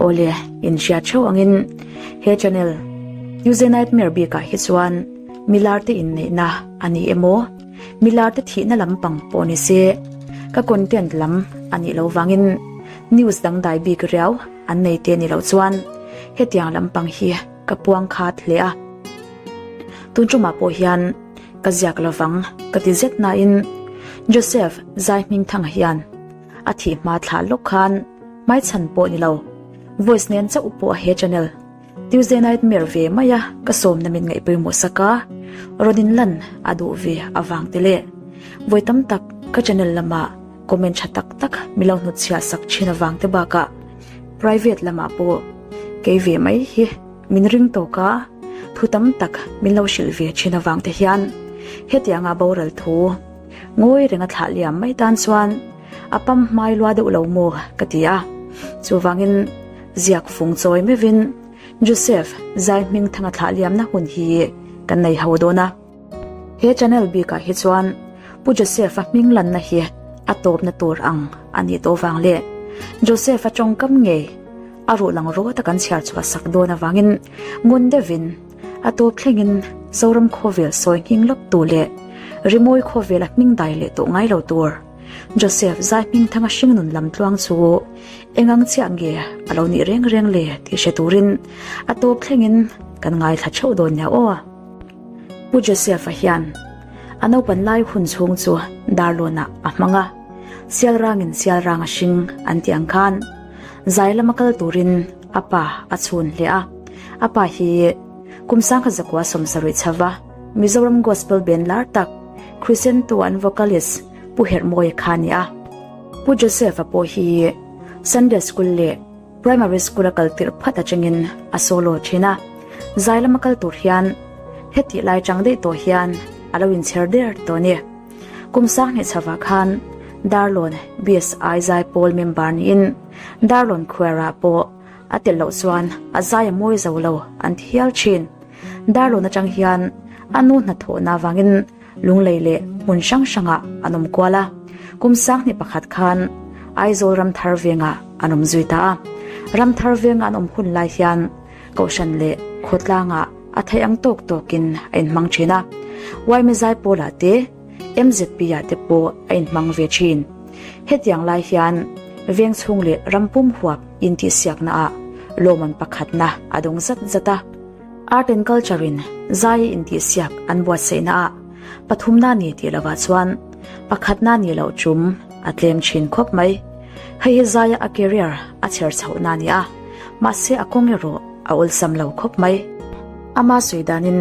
Awle, in hriat theuh angin he channel Tuesday Nightmare bikah hi chuan milar te inneihna a ni emaw, milar te thihna lampang pawh ni se, ka content lam a nih loh vangin news dangdai bik riau an nei te ni loh chuan hetiang lampang hi ka puang khat hle a. Tun tumah pawh hian ka ziak lovang ka ti zet nain Joseph Zaihmingthanga hian a thih hma thlah lawk khan hmaichhan pawh ni lo voice nen chauh pawh he channel Tuesday Nightmare ve mai a ka sawmna min ngaih pawimawh sak a, rawn in lan a duh ve avang te leh vawi tam tak ka channel lamah comment tha tak tak mi lo hnutchhiah sak thin avang te bakah private lamah pawh kei ve mai hi min ring tawk a, thu tam tak min lo hrilh ve thin avang te hian hetianga boral thu ngawi renga thlah liam mai tan chuan a pam hmai lua deuh lo maw ka ti a, chuvangin ziak fung chawi meuhin Joseph zai hming thanga thlah liamna hun hi kan nei ho dawn a. He channel bikah hi chuan Pu Joseph-a hming lanna hi a tawpna tur ang a nih tawh vang leh Joseph-a tawngkam ngei a ruh lang rawt a kan chhiar chhuah sak dawn avangin ngun deuhin a tawp thlengin Zoram khawvel sawi nghing lawk tu leh rimawi khawvela hming dai leh tawh ngai lo tur Joseph zai hming thanga hringnun lam tluang chu engang chiah nge a lo nih reng reng le tih hre turin a tawp thlengin kan ngaithla theuh dawn nia aw. Pu Joseph-a hian a naupan lai hun chhung chu Darlawnah a hmang a, sial rangin sial rang a hring an tih ang khan zai lama kal turin a pa a chhun hle a. A pa hi kum sangkhat zakua 70 chhava Mizoram Gospel Band lar tak Crescento an vocalist Pu Herhmawia kha a ni a. Pu Joseph-a pawh hi Sunday School leh Primary School a kal tirh phat atangin a solo thin a, zai lama kal tur hian hetih lai chang daih tawh hian a lo inchher der tawh a ni. Kum sanghnih chhavah khan Darlawn BSI Zaipawl member niin Darlawn Choir-ah pawh a tel loh chuan a zai a mawi zo lo an ti hial thin. Darlawn atang hian a nu hnathawhna avangin Lunglei leh hmun hrang hrangah an awm kual a, kum sanghnih pakhat khan Aizawl Ramthar vengah an awm zui ta a. Ramthar venga an awm hun lai hian Kohhran leh khawtlangah a theih ang tawk tawkin a inhmang thin a, Yma Zaipawlah te, MZP ah te pawh a inhmang ve thin. Hetiang lai hian veng chhung leh ram pum huap intihsiakna ah lawmman pakhatna a dawng zat zat a. Art and Culture in zai intihsiak an buatsaihna ah pathumna ni tih lovah chuan pakhatna ni loh tum a tlem thin khawp mai. Hei hi zaia a career a chher chhohna a ni a, mahse a kawng erawh a awlsam lo khawp mai. Ama sawi danin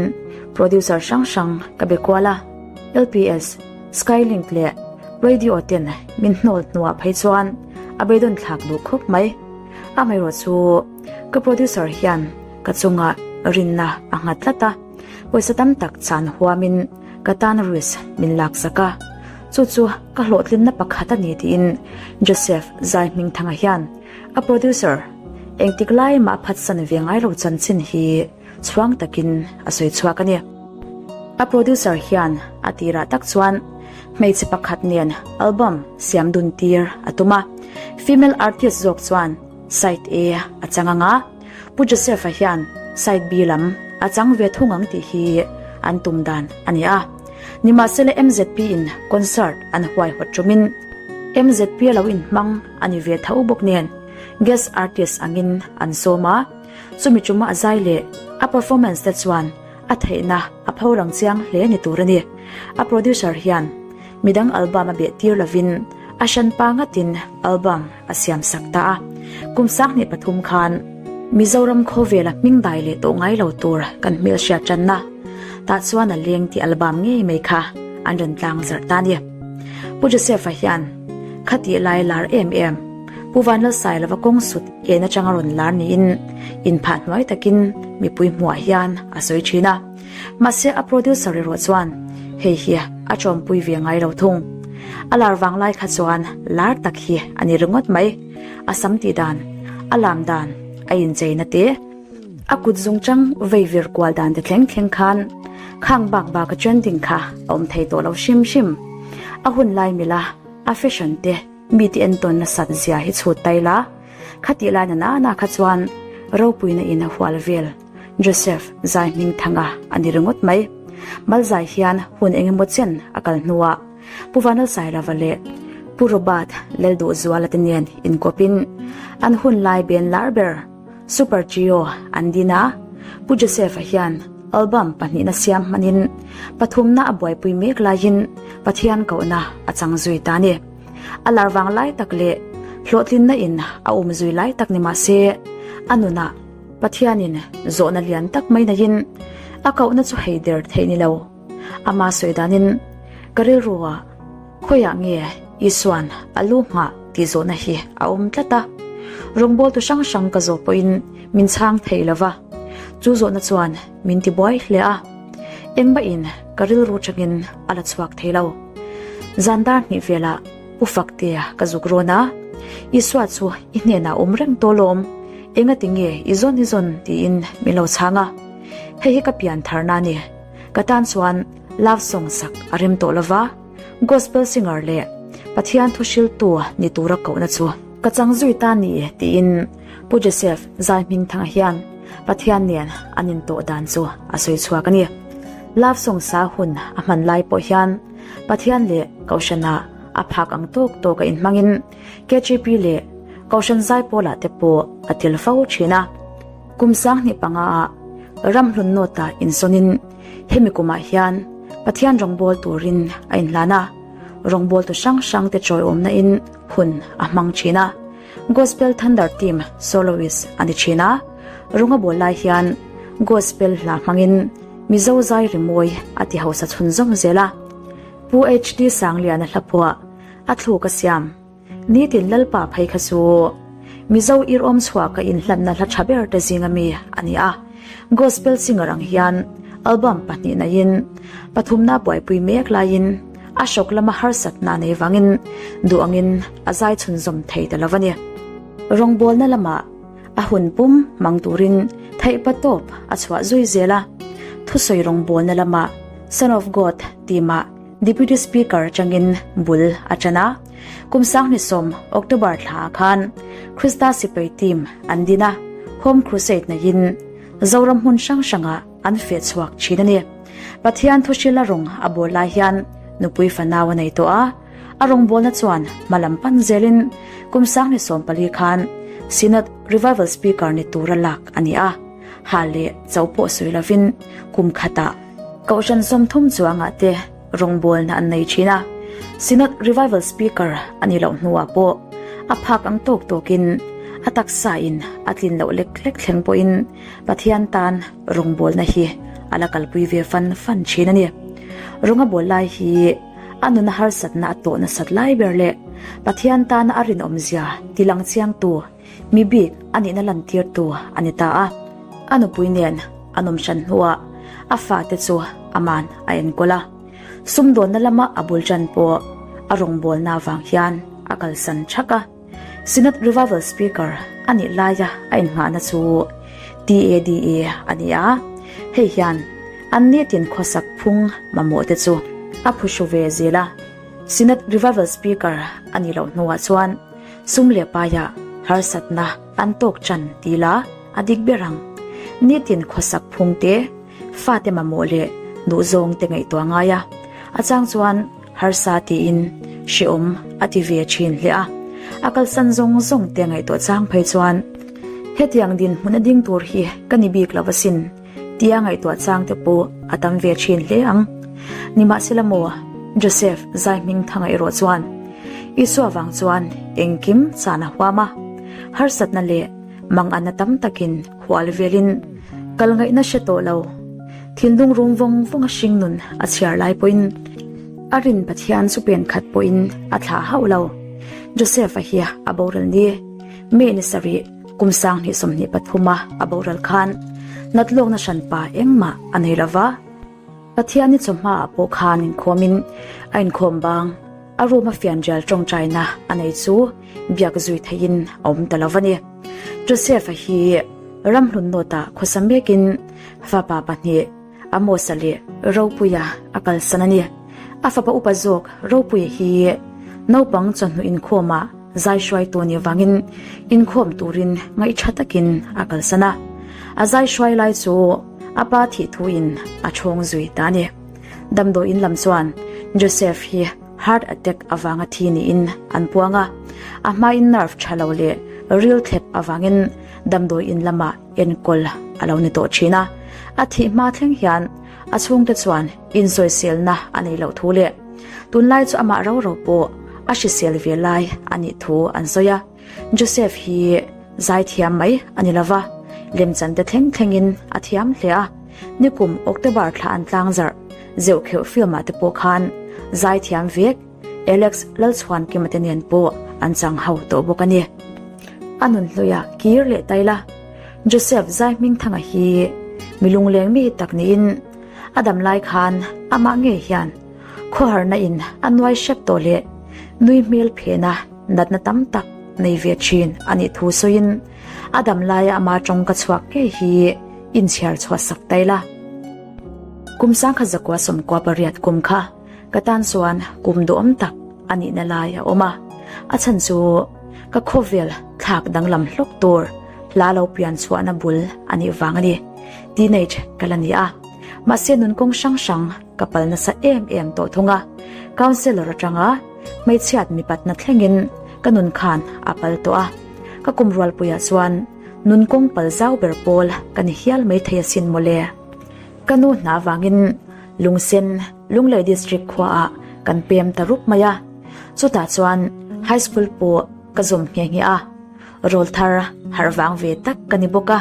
producer hrang hrang ka be kual a, LPS, Skylink leh Radio ten min hnawl hnuah phei chuan a beidawn thlak duh khawp mai. Amaherawhchu ka producer hian Ka chungah rinna a nghat tlat a, pawisa tam tak chan huamin ka tan risk min laksak a, chu chu ka hlawhtlinna pakhat a ni tiin Joseph Zaihmingthanga hian a producer engtik lai mah a phatsan ve ngai lo chanchin hi chhuang takin a sawi chhuak a ni. A producer hian a tirah tak chuan hmeichhe pakhat nen album siam dun tir a tum a, female artist zawk chuan side A a chang ang a, Pu Joseph-a hian side B lam a chang ve thung ang tih hi an tum dan a ni a. Nimahsela MZP in concert an huaihawt tumin MZP a lo inhmang a ni ve tho bawk nen guest artist angin an sawm a, chumi tuma a zai leh a performance te chuan a theihna a pho rang chiang hle ni tur a ni. A producer hian midang album a beh tir lovin a hranpa ngatin album a siam sak ta a. Kum 23 khan Mizoram khawvela hming dai leh tawh ngai lo tur kan hmelhriat tanna tah chuan a leng tih album ngei mai kha an rawn tlang zarh ta a ni. Pu Joseph-a hian khatih lai lar em em Pu Vanlalsailova kawng sut en atanga rawn lar niin inphah hnuai takin mipui hmuah hian a sawi thin a. Mahse a producer erawh chuan hei hi a tawmpui ve ngai lo thung. A lar vang lai kha chuan lar tak hi a ni ringawt mai. A sam tih dan, a lam dan, a incheina te, a kut zungchang vei vir kual dan te thleng thleng khan khang bak bak a trending kha a awm thei tawh lo hrim hrim. A hun lai mila a fashion te, Mi ti entawn nasat zia hi chhut tai la. Khatih lai na nana kha chuan ropuina in a hual vel Joseph Zaihmingthanga a ni ringawt mai. Malzai hian hun engemaw chen a kal hnuah Pu Vanlalsailova leh Pu Robert Lalduhzuala te nen inkawpin an hun lai ben lar ber Super Trio an din a, Pu Joseph-a hian album pahnihna siam hmanin pathumna a buaipui mek laiin Pathian kohna a chang zui ta a ni. A lar vang lai tak leh hlawhtlinna in a um zui lai tak ni mah se, a nunah Pathianin zawhna lian tak mai naiin a kohna chu hei der theih ni lo. Ama sawi danin ka rilru ah khawiah nge Isuan a lu nghah tih zawhna hi a awm tlat a. Rawngbawltu hrang hrang ka zawh pawhin min chhang thei lo va, chu zawhna chuan min ti buai hle a. Engmah-in ka rilru tangin a la chhuak thei lo. Zan dar hnih velah Pu Faktea ka zuk rawn a, Isua chu i hnenah awm reng tawh lawm, engati nge i zawn i zawn tiin min lo chhang a. Hei hi ka pian tharna a ni. Ka tan chuan love song sak a rem tawh lova, gospel singer leh Pathian thu hriltu ni tura kohna chu ka chang zui ta ni tiin Pu Joseph Zaihmingthanga hian Pathian nen an intawh dan chu a sawi chhuak a ni. Love song sa hun a hman lai pawh hian Pathian leh Kohhrana a phak ang tawk tawk a inhmangin KGP leh Kohhran Zaipawlah te pawh a tel fo thin a. Kum 2005 ah Ramhlun North ah insawnin hemi kumah hian Pathian rawngbâwl turin a inhlan a, rawngbâwltu hrang hrangte chawiawmna in hun a hmang thin a. Gospel Thunder Team soloist a ni thin a, rawng a bawl lai hian gospel hla hmangin Mizo zai rimawi a ti hausa chhunzawm zel a. Pu HD Sangliana hlaphuah a thluk a siam. Nitin Lalpa phei kha chu Mizo irawm chhuah ka inhlanna hla tha ber te zinga mi a ni a. Gospel singer ang hian album pahnihna naiin pathumna buaipui mek laiin a hrawk lama harsatna nei vangin duh angin a zai chhunzawm thei ta lo a ni. Rawngbawlna lamah a hun pum hmang turin theihpa tawp a chhuah zui zel a. Thusawi rawngbawlna lamah Son of God team-ah Deputy Speaker atangin bul a tan a. Kum 2010 October thla ah khan Krista Sipai Team an din a, Home Crusade neiin Zoram hmun hrang hrangah an feh chhuak thin a ni. Pathian thuhrila rawng a bawl lai hian nupui fanau a nei tawh a, a rawngbawlna chuan hma lam pan zelin kum 2014 khan Synod Revival Speaker ni tura lak a ni a, ha leh cho pawh sawi lovin kum khatah Kohhran 30 chuangah te rawngbawlna an nei thin a, Synod Revival Speaker a nih loh hnuah pawh a phak ang tawk tawkin a taksa in a tlin loh lek lek thleng pawhin Pathian tan rawngbawlna hi a la kalpui ve fan fan thin a ni. Rawnga bawl lai hi a nuna harsatna a tawh nasat lai ber leh Pathian tana a rinawmzia tilang chiangtu Mi bik a nihna lantirtu a ni ta a, a nupui nen an awm hran hnuah a fate chu aman a enkawl a. Sumdawnna lama a bul tan pawh a rawngbawlna avang hian a kalsan thak a. Synod Revival Speaker a nih laia a innghahna chu TADA a ni a, hei hian an nitin khawsak phung mamawh te chu a phuhru ve zel a. Synod Revival Speaker a nih loh hnuah chuan Sum leh paiah harsatna an tawk chan ti la a dik ber ang. Nitin khawsak phung te, fate mamawh leh duhzawng te ngaihtuah ngai a, a chang chuan harsa tiin hrehawm a ti ve thin hle a. A kalsan zawng zawng te ngaihtuah chang phei chuan hetiang dinhmun a ding tur hi ka ni bik lo asin tia ngaihtuah chang te pawh a tam ve thin hle ang. Nimahsela maw, Joseph Zaihmingthanga erawh chuan Isua vang chuan engkim chan a huam a, harsatna leh manganna tam takin hual velin kal ngaihna hre tawh lo. Thinlung rum vawng vawng a hring nun a chhiar lai pawhin a rin Pathian chu pen khat pawhin a thlah hauh lo. Joseph-a hi a boral ni, May ni sarih kum 2023 a a boral khan natlawkna hranpa engmah a nei lo va. Pathian i chawhma ah pawh khan inkhawmin a inkhawm bang, a room a fianrial tawngtaina a nei chu biak zui theihin a awm ta lo a ni. Joseph-a hi ramhlun nawtah khawsa mekin fapa pahnih Amos-a leh Ropuia a kalsan a ni. A fapa upa zawk Ropuia hi naupang chawhnu inkhawmah. zai hruaitu nih vangin inkhawm turin ngaihṭha takin a kalsan a. A zai hruai lai chu a pa thih thuin a ṭhawng zui ta a ni. Damdawiin lam chuan Joseph hi heart attack avanga thi niin an puang a, a hmain nerve ṭha lo leh ril thlep avangin damdawiin lamah enkawl a lo ni tawh ṭhin a. A thih hma thleng hian a chhungte chuan insawiselna a nei loh thu leh tunlai chu amah ro ro pawh a hrisel ve lai a nih thu an sawi a. Joseph hi zaithiam mai a ni lova, lemchante thleng thlengin a thiam hle a. Nikum October thla an tlangzarh Zeuhkheuh film ah te pawh khan zaithiam vek Alex Lalchhuankima te nen pawh an chang ho tawh bawk a ni. A nunhluiah kir leh tai la, Joseph Zaihmingthanga hi mi lungleng mi tak niin a dam lai khan amah ngei hian khawharna in a nuai hrep tawh leh nui hmel phena natna tam tak nei ve thin a nih thu sawiin a dam laia ama tawngka chhuak ngei hi inchhiar chhuah sak tai la. Kum sangkhat zakua sawmkua pariat kum kha ka tan chuan kum duhawm tak a nihna lai a awm a, a chhan chu ka khawvel thlak danglam hlawk tur hla lo pian chhuahna bul a nih vang a ni. Teenage ka la ni a, mahse nun kawng hrang hrang ka pal nasa em em tawh thung a, counsellor atanga hmeichhiat mipatna thlengin ka nun khan a pal tawh a, ka kum rualpuiah chuan nun kawng pal zau ber pawl ka ni hial maithei asin mawle. Ka nu hna vangin Lungsen, Lunglei District khuaah kan pem ta rup mai a, chutah chuan High School pawh ka zawm nghe nghe a, rawlthar harh vang ve tak ka ni bawk a,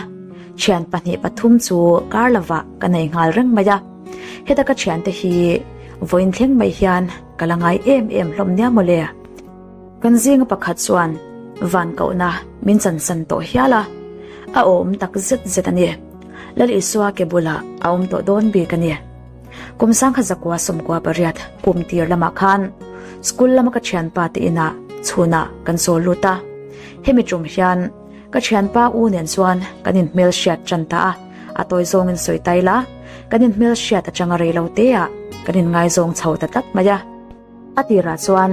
thian pahnih pathum chu kar lovah ka nei nghal reng mai a, heta ka thiante hi vawiin thleng mai hian ka la ngai em em hlawm nia mawle. Kan zinga pakhat chuan van kohna min chansan tawh hial a, a awm tak zet zet a ni. Lal Isua ke bulah a awm tawh dawn bik a ni. Kum sangkhat zakua sawmkua pariat kum tir lamah khan school lama ka thianpa te inah chhunah kan sawl lut a. Hemi tum hian ka thianpa u nen chuan kan inhmel hriat tan ta a, a tawi zawngin sawi tai la, kan inhmel hriat atanga rei lo teah kan inngaizawng chho ta tlat mai a. A tirah chuan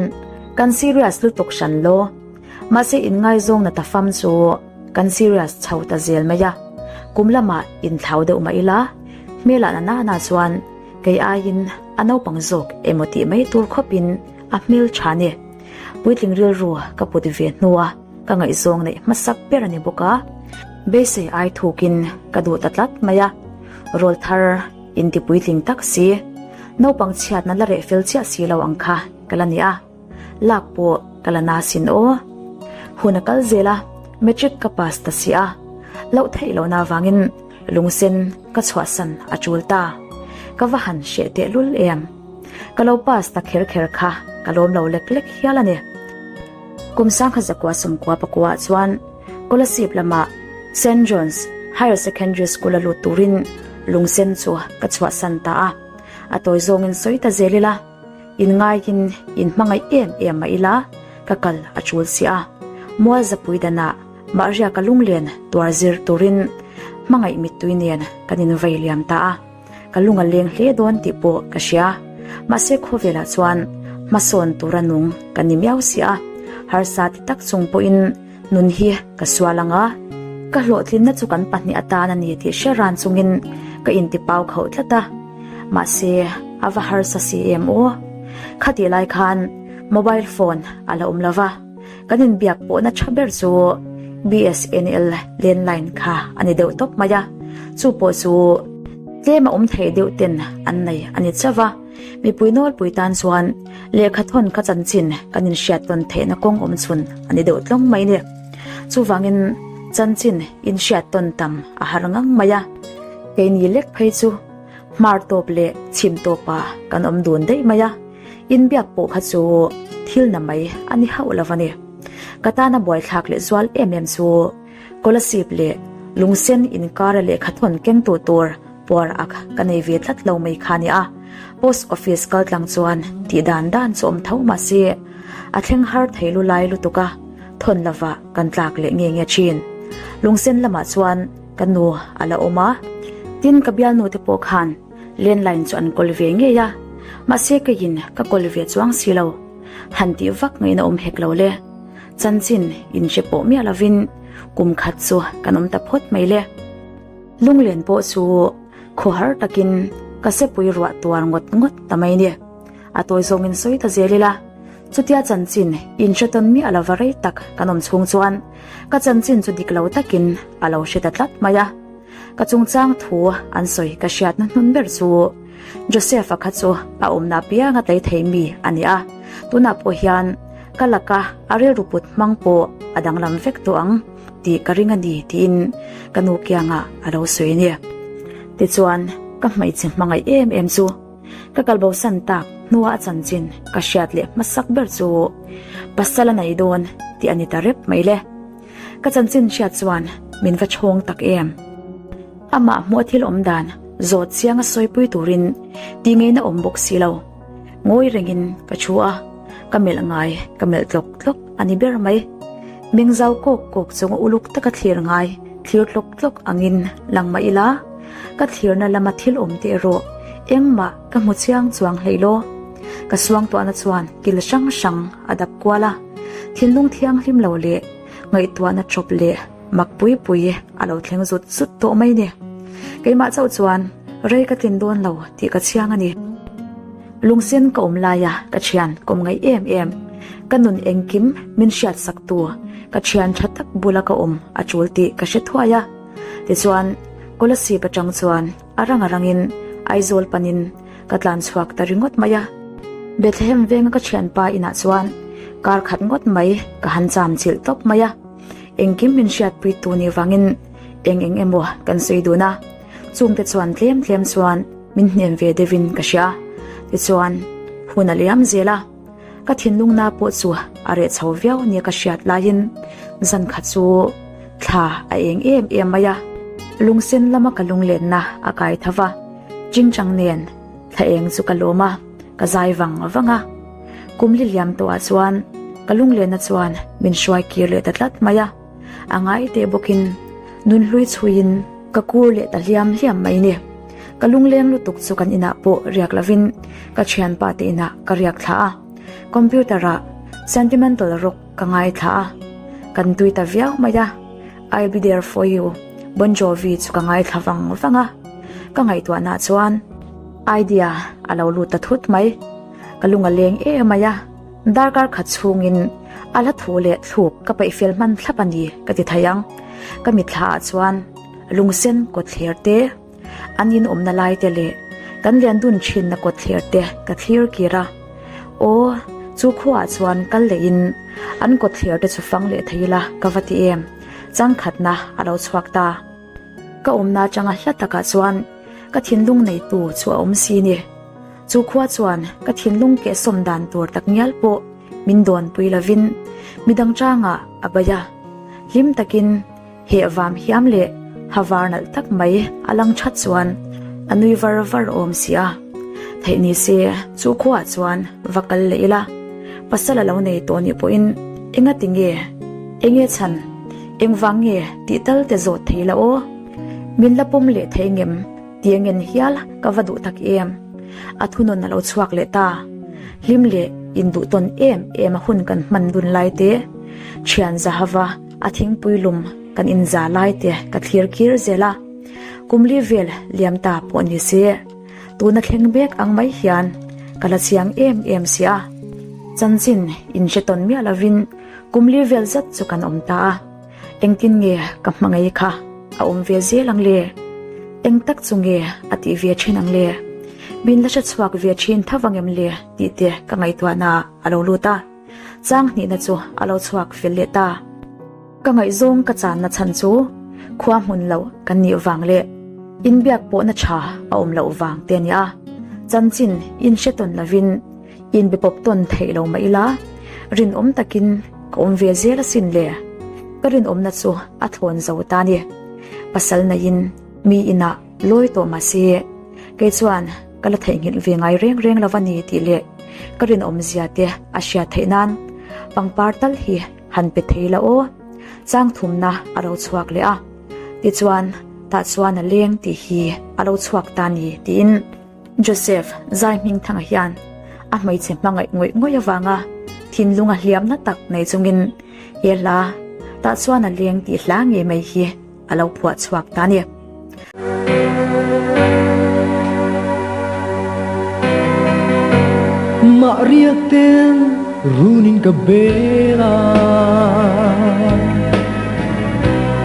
kan serious lutuk hran lo, mahse inngaizawng na ta fam chu kan serious chho ta zel mai a, kum lamah inthlau deuh mah ila, hmelah na nana chuan kei aiin a naupang zawk emaw tih mai tur khawpin a hmel tha ni. Puitling rilru ka put ve hnua ka ngaihzawng neih hmasak ber a ni bawk a, beisei ai thukin ka duh ta tlat mai a, rawlthar inti puitling tak si, naupang chhiatna la reh fel chiah si lo ang kha ka la ni a, lak pawh ka la na sin aw. Hun a kal zel a, matric ka pass ta si a, loh theih lohna avangin lungsen ka chhuahsan a tul ta. Ka va han hreh tehlul em. Ka lo pass ta kher kher kha ka lawm lo lek lek hial a ni. Kum sangkhat zakua sawmkua pakua ah chuan Kolasib lamah Saint John's Higher Secondary School a lut turin lungsen chu ka chhuahsan ta a. A tawi zawngin sawi ta zel ila, inngaiin inhmangaih em em mah ila ka kal a tul si a. Mualzapui danah Mahriaka lunglen tuar zir turin hmangaih mittui nen kan invei liam ta a. Ka lung a leng hle dawn tih pawh ka hria. Mahse khawvelah chuan hmasawn tura nung ka ni miau si a, harsa ti tak chung pawhin nun hi ka sual ang a, ka hlawhtlinna chu kan pahnih atan a ni tih hre ran chungin ka intipau khauh tlat a. Mahse a va harsa si em aw. Khatih lai khan mobile phone a la awm lo va, kan inbiak pawhna tha ber chu BSNL landline kha a ni deuh tawp mai a, chu pawh chu tlem a awm thei deuh ten an nei a ni chauh va, mipui nawlpui tan chuan lehkha thawn kha chanchin kan inhriat tawn theihna kawng awm chhun a ni deuh tlawng mai ni. Chuvangin chanchin inhriat tawn tam a har ngang mai a, keini lek phei chu hmar tawp leh chhim tawpah kan awm dun daih mai a. Inbiak pawh kha chu thil na mai a ni hauh lo a ni. Ka tana buaithlak leh zual em em chu Kolasib leh Lungsen inkara lehkha thawn kengtu tur puar ak ka nei ve tlat lo mai kha a ni a. Post office kal tlang chuan tih dan dan chu awm tho mah se a thleng har thei lu lai lutuk a, thawn lovah kan tlak leh nge nge thin. Lungsen lamah chuan ka nu a la awm a, tin ka bialnu te pawh khan Landline chu an kawl ve ngei a, mahse keiin ka kawl ve chuang si lo. Han tih vak ngaihna awm hek lo le. Chanchin inhre pawh miah lovin kum khat chu kan awm ta phawt mai le. Lunglen pawh chu khawhar takin ka sepui ruah tuar ngawt ngawt ta mai ni. A tawi zawngin sawi ta zel ila, chutia chanchin inhre tawn miah lova rei tak kan awm chhung chuan ka chanchin chu dik lo takin a lo hre ta tlat mai a. Ka chungchang thu an sawi ka hriatna hnun ber chu Joseph-a kha chu a awmna pianga tlei thei mi a ni a, tunah pawh hian ka laka a rilru put hmang pawh a danglam vek tawh ang tih ka ring a ni tiin ka nu kiangah a lo sawi a ni. Tichuan, ka hmeichhe hmangaih em em chu ka kalbosan tak hnua a chanchin ka hriat leh hmasak ber chu pasal a nei dawn tih a ni ta rep mai le. Ka chanchin hriat chuan min va chhawng tak em. Amah hmuh a thil awm dan zawt chiang a sawipui turin tih ngeina awm bawk si lo. Ngawi rengin ka thu a, ka melh ngai ka melh tlawk tlawk a ni ber mai. Meng zau kawk kawk chunga uluk taka thlir ngai thlir tlawk tlawk angin lang mah ila, ka thlirna lama thil awm te erawh engmah ka hmu chiang chuang hlei law. Ka suangtuahna chuan kil hrang hrang a dap kual a, thinlung thianghlim lo leh ngaihtuahna chawp leh mak pui pui a lo thleng zut zut tawh mai ni. Keimah chauh chuan rei ka tlin dawn lo tih ka chiang a ni. Lungsen ka awm laia ka thian kawm ngaih em em, ka nun engkim min hriat sak tu ka thian tha tak bula ka awm a tul tih ka hre thuai a. Tichuan, Kolasib atang chuan a rang a rangin Aizawl panin ka tlan chhuak ta ringawt mai a. Bethlehem venga ka thianpa inah chuan kar khat ngawt mai ka han cham chilh tawp mai a. Engkim min hriatpui tu ni vangin eng eng emaw kan sawi dun a, chungte chuan tlem tlem chuan min hnem ve deuhin ka hria. Tichuan, hun a liam zel a, ka thinlungna pawh chu a reh chho viau nia ka hriat laiin zan khat chu thla a eng em em mai a, lungsen lama ka lunglenna a kai tho va, chingchang nen thla eng chu ka lawm a, ka zai vang vang a. Kum li liam tawhah chuan ka lunglenna chuan min hruai kir leh ta tlat mai a, a ngai teh bawkin nunhlui chhuiin ka kur leh ta hliam hliam mai ni. Ka lungleng lutuk chu kan inah pawh riak lovin ka thianpa te inah ka riak thla a, computer ah sentimental rock ka ngaithla a, kan tui ta viau mai a, I'll be there for you Bon Jovi chu ka ngaithla vang vang a, ka ngaihtuahna chuan idea a lo lut ta thut mai. Ka lung a leng em mai a, darkar khat chhungin a hla thu leh thluk ka peih fel hman thlap a ni ka ti thei ang. Ka mitthla ah chuan lungsen kawtthler te, an in awmna lai te leh kan lian dun thinna kawtthler te ka thlir kir a. Aw, chu khuaah chuan kal leh in an kawtthler te chu fang leh thei ila ka va ti em, changkhatna a lo chhuak ta. Ka awmna atanga hla takah chuan ka thinlung neitu chu a awm si ni. Chu khua chuan ka thinlung kehsawm dan tur tak ngial pawh min dawnpui lovin midang changah a bai a. Hlim takin heh vam hiam leh ha var nalh tak mai a lang that chuan a nui var var awm si a. Theih ni se chu khuaah chuan va kal leh ila, pasal a lo nei tawh nih pawhin engati nge, enge chhan, engvang nge tih tal te zawt thei la aw. Min la pawm leh thei ngem? Ti a ngen hial ka va duh tak em? A thunawn a lo chhuak leh ta. Hlim leh induh tawn em em a hun kan hman dun lai te, thian zahava a thingpui lum kan inza lai te ka thlir kir zel a. Kum li vel liam ta pawh ni se, tuna thleng mek ang mai hian ka la chiang em em si a. Chanchin inhre tawn miah lovin kum li vel zet chu kan awm ta a. Engtin nge ka hmangaih kha a awm ve zel ang le? Eng tak chu nge a tih ve thin ang le? Min la hre chhuak ve thin tho vang em le tih te ka ngaihtuahna a lo lut a. Chang hnihna chu a lo chhuak fel leh ta. Ka ngaihzawng ka channa chhan chu khua hmun loh kan nih vang leh inbiak pawhna tha a awm loh vang te a ni a. Chanchin inhre tawn lovin Inbe pawp tawn theih lo mah ila, rinawm takin ka awm ve zel asin le. Ka rinawmna chu a thlawn zo ta ni. Pasal neiin mi inah lawi tawh mah se, kei chuan ka la theihnghilh ve ngai reng reng lo a ni tih leh ka rinawmzia te a hriat theih nan pangpar tal hi han pe thei la aw. Chang thumna a lo chhuak leh a, tichuan tah chuan a leng tih hi a lo chhuak ta ni tiin. Joseph Zaihmingthanga hian a hmeichhe hmangaih ngawih ngawih avanga. thinlunga hliamna tak nei chungin he hla tah chuan a leng tih hla ngei mai hi a lo phuah chhuak ta a ni. Mah riak ten runin ka bel a,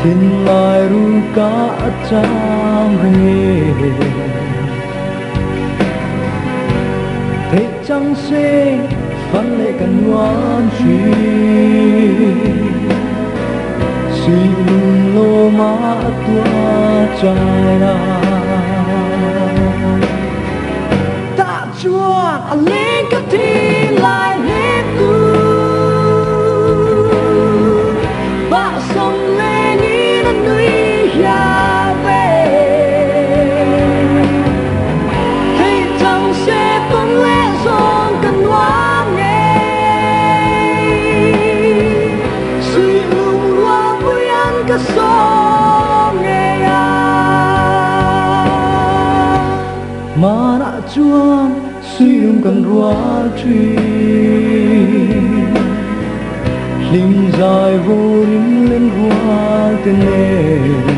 thinlai ru ka cham reng e. Theih chang se fan leh ka nuam thin, suihlung lawm a tua chai na. Tah chuan a leng ka thinlai hlim tu, Bah sawm lengin a nui hial ve. Theih chang se tawn leh zawng ka nuam ngei, Suihlung rualpui an ka sawm ngei a. Hmanah chuan suihlung kan rual thin, hlim zai vawrin len rual te nen.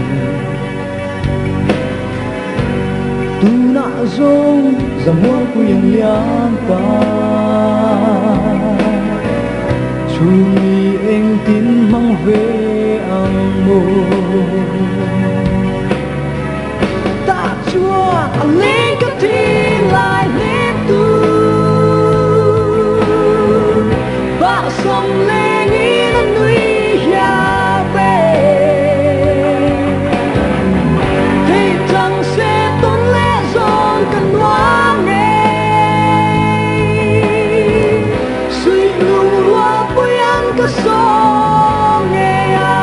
Tunah zawng zamualpui an liam ta, chhungmi engtin hmang ve ang maw? Tah chuan a leng ka thinlai hlim tu, Bah sawm lengin a nui hial ve. Theih chang se tawn leh zawng ka nuam ngei, Suihlung rualpui an ka sawm ngei a.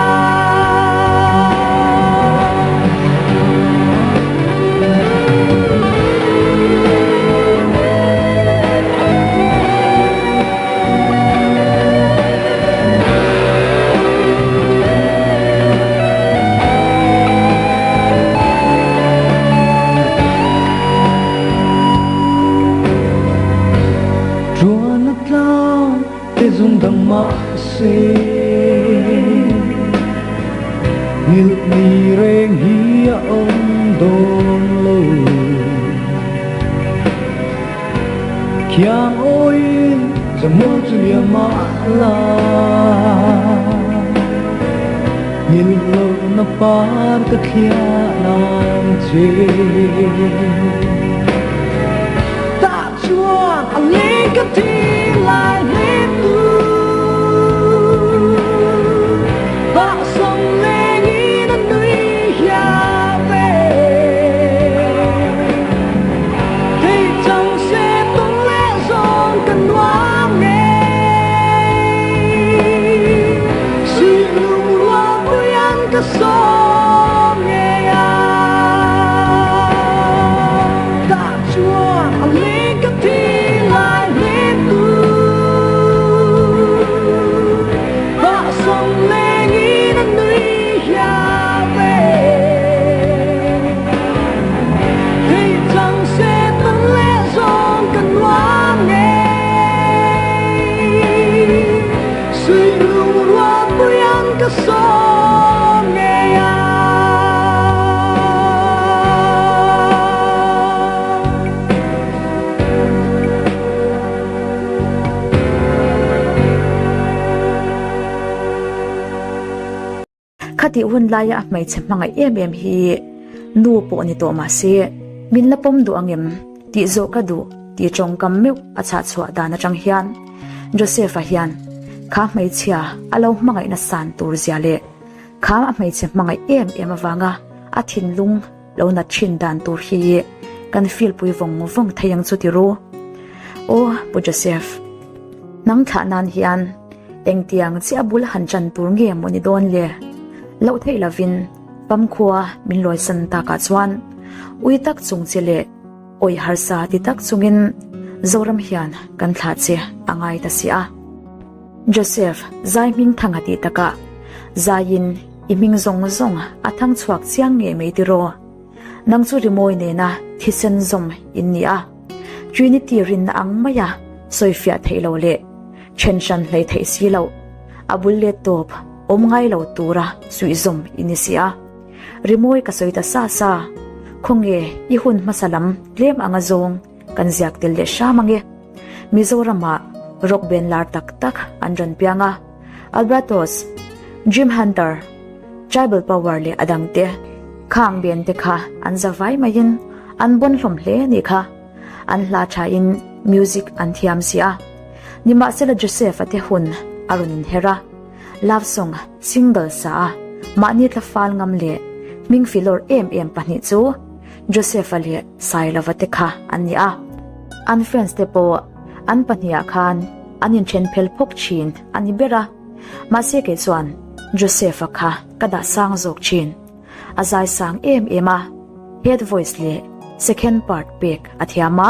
Tuan a tlang te zung dang mah se, Nghilh ni reng hi a awm dawn lo. Khiang awiin zamual chu liam mah la, Nghilh lohna par ka thliah nang che. Tah chuan a leng ka thinlai hlim tu, Bah sawm lengin a nui hial ve. Theih chang se tawn leh zawng ka nuam ngei, Suihlung rualpui an ka sawm ngei a. Tah chuan a leng ka thinlai hlim tu, Bah sawm lengin a nui hial ve. Theih chang se tawn leh zawng ka nuam ngei, Suihlung rualpui an ka sawm ngei a. Khatih hun laia a hmeichhe hmangaih em em hi nu pawh ni tawh mah se, min la pawm duh ang em tih zawh ka duh tih tawngkam meuh a chhah chhuah dan atang hian Joseph-a hian kha hmeichhia a lo hmangaihna san tur zia leh kha a hmeichhe hmangaih em em avanga a thinlung lo nat thin dan tur hi kan feel pui vawng vawng thei ang chu ti ru. Aw Pu Joseph, nang thlah nan hian Engtiang chiah bul han chan tur nge maw ni dawn le? Loh theih lovin pamkhua min lawisan takah chuan ui tak chung che leh awih harsa ti tak chungin Zoram hian kan thlah che a ngai ta si a. Joseph zai hming thang a tih takah zaiin i hming zawng zawng a thang chhuak chiang ngei mai tiraw? Nang chu rimawi nena thisen zawm in ni a, Trinity rinna ang maia sawifiah theih lo leh. Then hran hlei theih si loh, a bul let tawp awm ngai lo tura suihzawm i ni si a. Rimawi ka sawi ta sa sa, khawnge i hun hmasa lam tlem anga zawng kan ziak tel leh hram ange. Mizoramah rock band lar tak tak an rawn piang a, Albatross, Jim Hunter, Tribal Power leh a dangte. Khang band te kha an za vai maiin an bawn hlawm hle a nih kha. An hla thain music an thiam si a. Nimahsela Joseph-a te hun a rawn inher a, love song single sa a mahni tla fal ngam leh hming filawr em em pahnih chu Joseph-a leh Sailova te kha an ni a. An friends te pawh an pahnihah khan an inthen phel phawk thin a ni ber a, mahse kei chuan Joseph-a kha ka dah sang zawk thin. A zai sang em em a, head voice leh second part pek a thiam a,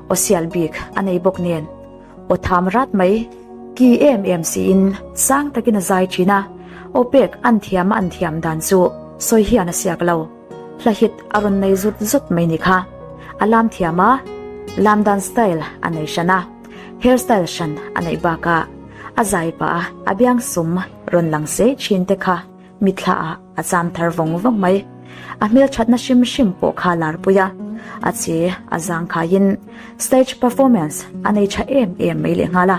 aw sial bik a nei bawk nen aw tham rat mai. Ki em em siin sang takin a zai thin a, aw pek an thiam a an thiam dan chu sawi hian a siak lo. Hla hit a rawn nei zut zut mai ni kha. A lam thiam a, lam dan style a nei hran a, hair style hran a neih bakah a zai pah a a biang sum rawn lang se thin te kha Mitthla ah a cham thar vawng vawng mai. A hmelthatna hrim hrim pawh kha larpui a, a che a zangkhaiin stage performance a nei tha em em mai lehnghal a,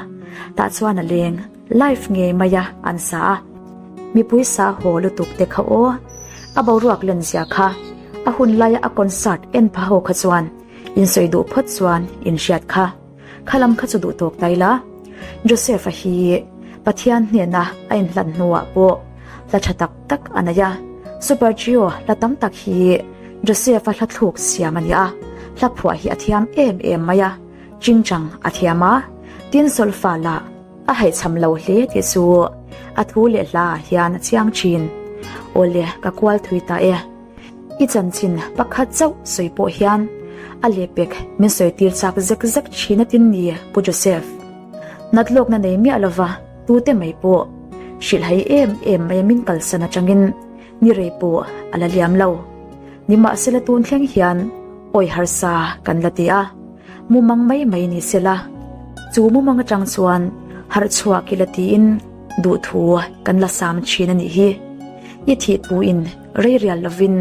tah chuan a leng live ngei mai a an sa a. Mipui sa haw lutuk te kha aw, a boruak len zia kha, a hun laia a concert en pha ho kha chuan insawi duh phawt chuan inhriat kha. Kha lam kha chu duh tawk ta ila. Joseph-a hi Pathian hnena a inhlan hnuah pawh hla tha tak tak a nei a. Super Trio hla tam tak hi Joseph-a hla thluk siam a ni a, hla phuah hi a thiam em em mai a, chingchang a thiam a, tin solfa lah a haihchham lo hle tih chu a thu leh hlaah hian a chiang thin. Awle, ka kual thui ta e. I chanchin pakhat chauh sawi pawh hian a lehpek min sawi tir chak zek zek thin a tin ni Pu Joseph. Natlawkna nei miah lova tute mai pawh hrilhhai em em mai a min kalsan atangin ni rei pawh a la liam lo. Nimahsela tun thleng hian awi harsa kan la ti a, mumang mai mai ni sela chu mumang atang chuan harh chhuak ila tiin duhthu kan la sam thin a nih hi. I thih thuin Rei rial lovin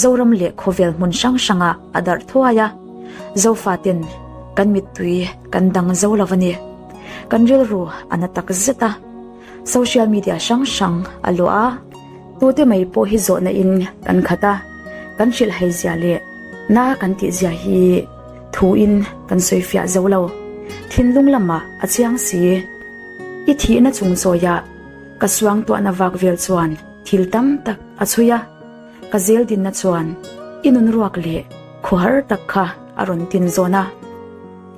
Zoram leh khawvel hmun hrang hrangah a darh thuai a, Zofaten kan mittui kan dang zo lo a ni. Kan rilru a na tak zet a, social media hrang hrang a luah a, tute mai pawh hi zawhna in kan khat a, kan hrilhhai zia leh na kan tih zia hi thu in kan sawi fiah zo lo. Thinlung lamah a chiang si. I thihna chung chawiah ka suangtuahna vak vel chuan Thil tam tak a chhui a, ka zel dinna chuan i nun ruak leh khuahar tak kha a rawn tin zawn a.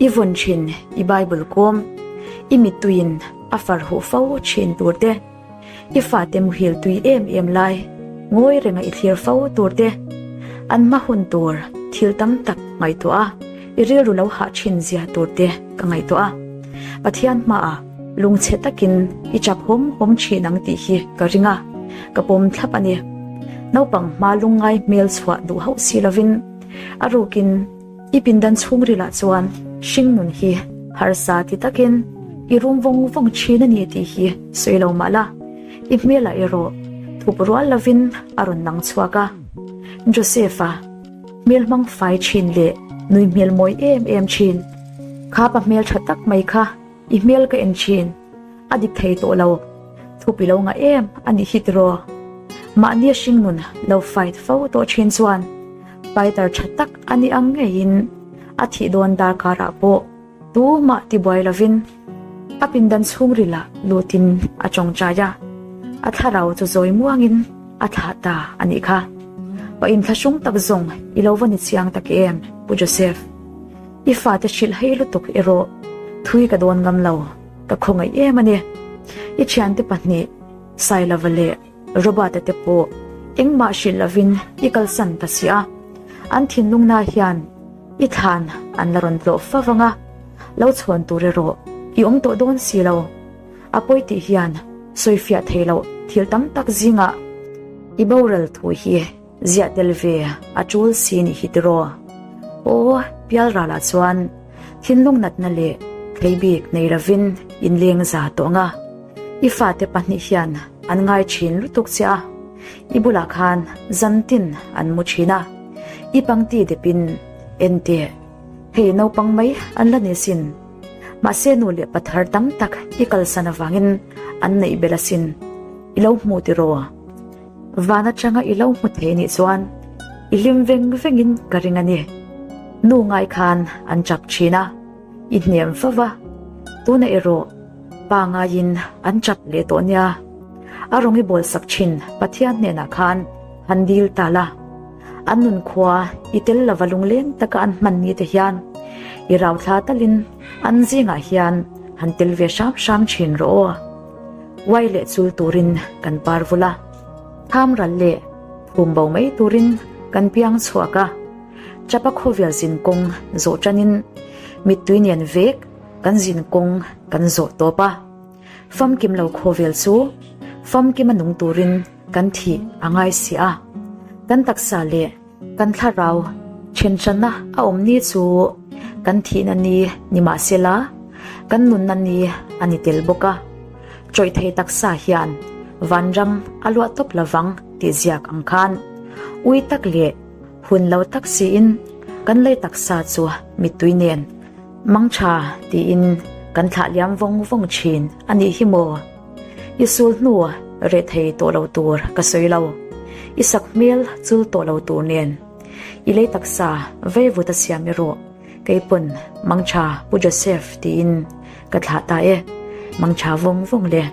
I vawn thin i Bible kawm, i mittuiin a far huh fo thin tur te, i fate muhil tui em em lai ngawi renga i thlir fo tur te, an hma hun tur thil tam tak ngaihtuah a, i rilru lo hah thin zia tur te ka ngaihtuah a. Pathian hmaah Lungchhe takin i chap hawm hawm thin ang tih hi ka ring a, ka pawm thlap a ni. Naupang hma lungngai hmel chhuah duh hauh si lovin a rukin i pindan chhungrilah chuan hringnun hi harsa ti takin i rum vawng vawng thin a ni tih hi sawi lo mah la, i hmelah erawh thup rual lovin a rawn nang chhuak a. Joseph-a hmel hmang fai thin leh nui hmel mawi em em thin kha pa hmel tha tak mai kha I hmel ka en thin, a dik thei tawh lo, thup i lo ngah em a nih hi tiraw? Mahni a hringnun lo fight fo tawh thin chuan fighter tha tak a ni ang ngeiin a thih dawn darkarah pawh tumah tibuai lovin a pindan chhungrilah lutin a tawngtai a, a thlarau chu zawi muangin a thlah ta a nih kha. Pa inthlahrung tak zawng i lo va ni chiang tak em Pu Joseph? I fate hrilh hei lutuk erawh thui ka dawn ngam lo, ka khawngaih em a ni. I thiante pahnih, Sailova leh Robert-a te pawh engmah hrilh lovin i kalsan ta si a, an thinlungna hian i thlan an la rawn tlawh fa vang a, lo chhawn tur erawh i awm tawh dawn si lo. A pawi tih hian sawifiah thei loh thil tam tak zingah i boral thu hi Ziah tel ve a tul si nih hi tiraw? Aw, Pialralah chuan thinlung natna leh Thlei bik nei lovin in leng za tawh ang a, i fate pahnih hian an ngai thin lutuk che a, i bulah khan zantin an mu thin a, i pangti depin en teh, hei naupang mai an la ni sin. Mahse nu leh pa thar tam tak i kalsan avangin an neih belh asin, i lo hmu tiraw? Van atanga i lo hmu thei nih chuan i hlim veng vengin ka ring a ni. Nu ngai khan an chak thin a, i hnem fo va, tunah erawh pa ngaiin an chak leh tawh nia. A rawng i bawlsak thin Pathian hnenah khan han dil ta la. An nun khua i tel lova lungleng taka an hman ni te hian i rauthla talin an zingah hian han tel ve hram hram thin rawh aw. Uai leh chul turin kan par vul a, tham ral leh phum bo mai turin kan piang chhuak a, chapa khawvel zin kawng zawh tanin mittui nen vek kan zin kawng kan zawh tawp a, famkim lo khawvel chu famkima nung turin kan thih a ngai si a, kan taksa leh kan thlarau thenhranna a awm ni chu kan thihna ni ni mahsela kan nunna ni a ni tel bawk a, chawih thei taksa hian vanram a luah tawp lovang tih ziak ang khan ui tak leh hun lo tak siin kan lei taksa chu mittui nen mangtha tiin kan thlah liam vawng vawng thin a nih hi maw? I sul hnu reh thei tawh lo tur ka sawi lo. I sak hmel chul tawh lo tur nen. I lei taksa vei vut a siam erawh kei pawn Mangtha Pu Joseph tiin ka thlah ta e. Mangtha vawng vawng le.